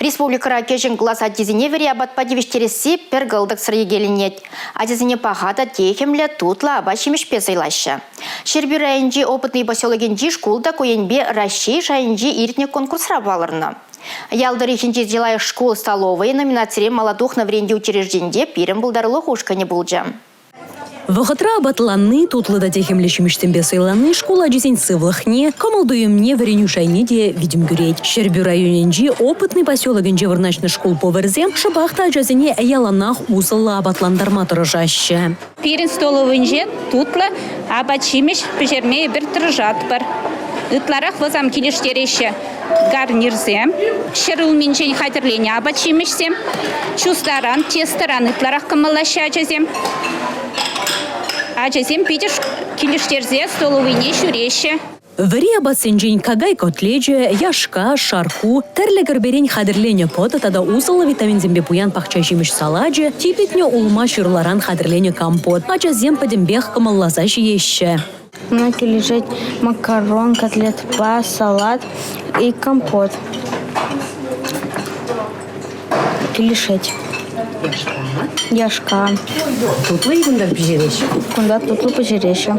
Республикӑра кӗҫӗн класс ачисене вӗри апатпа тивӗҫтересси пӗр кӑлтӑксӑр йӗркеленет. Ачасене паха та техӗмлӗ, тутлӑ апат-ҫимӗҫпе сӑйлаҫҫӗ. Ҫӗрпӳ районӗнчи Опытный поселокӗнчи шкул та ку енпе Раҫҫей шайӗнчи иртнӗ конкурсра палӑрнӑ. Ял тӑрӑхӗнчи чи лайӑх шкул столовӑйӗ номинацире мала тухнӑ вӗрентӳ учрежденинче пирӗн пултарулӑх ушкӑнӗ пулчӗ. Вӑхӑтра апатланни, тутлӑ та техӗмлӗ ҫимӗҫсемпе сӑйланни шкул ачисен сывлӑхне, кӑмӑл-туйӑмне, вӗренӳ шайне те витӗм кӳрет. Ҫӗрпӳ районӗнчи Опытный поселокӗнче вырнаҫнӑ шкул поварӗсем шӑпах та ачасене яланах усӑллӑ апатлантарма тӑрӑшаҫҫӗ. Пирӗн столовӑйӗнче тутлӑ апат-ҫимӗҫ пӗҫерме эпир тӑрӑшатпӑр. Ытларах вӗсем килӗштереҫҫӗ гарнирсем, ҫӗрулминчен хатӗрленӗ апат-ҫимӗҫсем, чустаран, тестӑран ытларах кӑмӑллаҫҫӗ ачасем. Ачасем питӗ килӗштерсе столовӑйне ҫӳреҫҫӗ. Вӗри апатсенчен какай котлечӗ, яшка, шаркку, тӗрлӗ кӗрперен хатӗрленӗ пӑтӑ тата усӑллӑ витаминсемпе пуян пахча ҫимӗҫ салачӗ, типӗтнӗ улма-ҫырларан хатӗрленӗ компот. Ачасем пӗтӗмпех кӑмӑлласа ҫиеҫҫӗ. Мана килӗшет макарон, котлетпа салат и компот. Килӗшет. Яшка. Тутлӑ-и кунта пӗҫереҫҫӗ? Кунта тутлӑ пӗҫереҫҫӗ.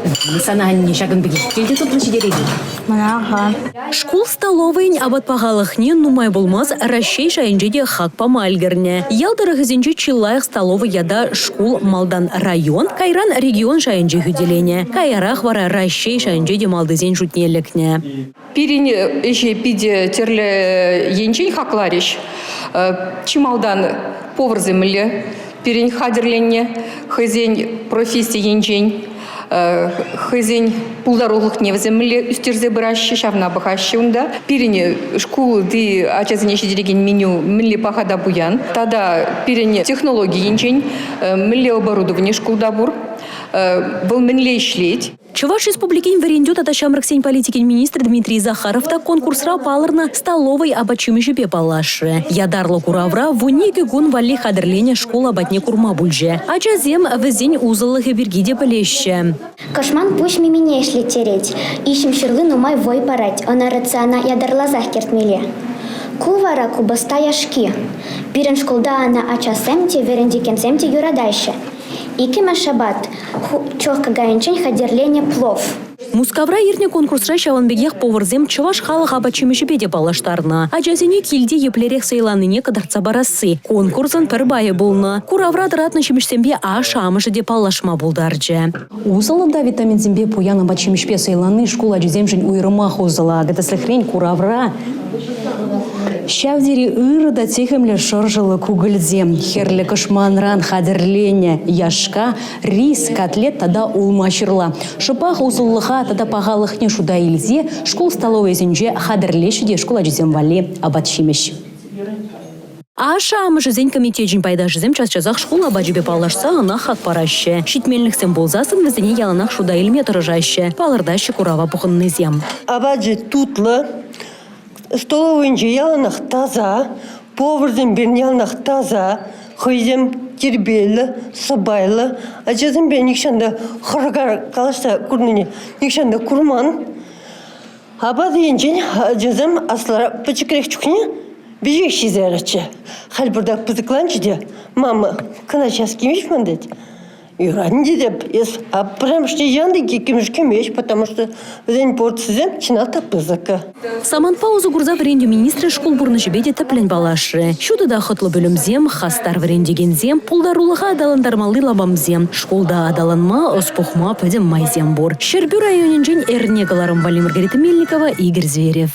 Сана анне ҫакӑн пекех килте тутлӑ ҫитерет-и? Мана аха. Шкул столовӑйӗн апат пахалӑхне нумай пулмасть Раҫҫей шайӗнче те хак пама ӗлкӗрнӗ. Ял тӑрӑхӗсенче чи лайӑх столовӑй ята шкул малтан район, кайран регион шайӗнче хӳтӗленӗ. Каярах вара Раҫҫей шайӗнче те малтисен шутне лекнӗ. Пирӗн ӗҫе питӗ тӗрлӗ енчен хакларӗҫ. Чи малтан поварсем мӗнле пирӗн хатӗрленнӗ хӑйсен професси енчен, хӑйсен пултарулӑхне вӗсем мӗнле ӳстерсе пыраҫҫӗ, ҫавна пӑхаҫҫӗ унта. Пирӗн шкулти ачасене ҫитерекен меню мӗнле паха та пуян. Тата пирӗн технологи енчен мӗнле оборудовани шкулта пур, вӑл мӗнле ӗҫлет. Чӑваш Республикин вӗрентӳ тата ҫамрӑксен политикин министрӗ Дмитрий Захаров та конкурсра палӑрнӑ столовӑй апат-ҫимӗҫӗпе паллашрӗ. Ятарлӑ куравра 12 кун валли хатӗрленӗ шкул апатне курма пулчӗ. Ачасем вӗсен усӑллӑхӗ пирки те пӗлеҫҫӗ. Кӑшман пуҫ мимине ӗҫлеттерет. Иҫӗм ҫырли нумай вӑй парать, ӑна рациона ятарласах кӗртмелле. Ку вара купӑста яшки. Пирӗн шкулта ӑна ачасем те, вӗрентекенсем те юратаҫҫӗ. Иккӗмӗш апат чӑх какайӗнчен хатӗрленӗ плов. Мускавра иртнӗ конкурсра ҫавӑн пекех поварсем чӑваш халӑх апат-ҫимӗҫӗпе те паллаштарнӑ. Ачасене килте еплерех сӑйланине кӑтартса парасси конкурсӑн пӗр пайӗ пулнӑ. Куравра тӑратнӑ ҫимӗҫсемпе ашшӗ-амӑшӗ те паллашма пултарчӗ. Усӑллӑ та витаминсемпе пуян апат-ҫимӗҫпе сӑйланни шкул ачисемшӗн уйрӑмах усӑллӑ. Акӑ, тӗслӗхрен, куравра Ҫав тери ырӑ та техӗмлӗ шӑршӑллӑ кукӑльсем, хӗрлӗ кӑшманран хатӗрленӗ яшка, рис, котлет тата улма-ҫырла. Шӑпах усӑллӑха тата пахалӑхне шута илсе шкул столовӑйӗсенче хатӗрлеҫҫӗ те шкул ачисем валли апат-ҫимӗҫ. Ашшӗ-амӑшӗсен комитечӗн пайташӗсем час-часах шкул апачӗпе паллашса ӑна хак параҫҫӗ. Ҫитменлӗхсем пулсассӑн вӗсене яланах шута илме тӑрӑшаҫҫӗ, палӑртаҫҫӗ курава пухӑннисем. Апачӗ тутлӑ, столовӑйӗнче яланах таса, поварсем пирӗн яланах таса, хӑйсем тирпейлӗ, сӑпайлӑ. Ачасемпе нихҫан та хӑркар калаҫса курнине нихҫан та курман. Апат енчен ачасем аслӑрах пӗчӗкрех чухне веҫех ҫисе яратчӗ. Халь пӑртак пысӑкланчӗ те, мама, кӑна час килмест ман тет. Юрать тетӗп, эс а пӗрремӗшне янтӑ иккӗмӗш кӗмест, потому что вӗсен порцисем чӑнах та пысӑк. Самантпа усӑ курса вӗрентӳ министрӗ шкул пурнӑҫӗпе те тӗплӗн паллашрӗ. Ҫутӑ та хӑтлӑ пӳлӗмсем, хастар вӗрентекенсем, пултарулӑха аталантармалли лапамсем, шкулта аталанма, ӑс пухма пӗтӗм майсем пур. Ҫӗрпӳ районӗнчен эрне кӑларӑм валли Маргарита Мельникова, Игорь Зверев.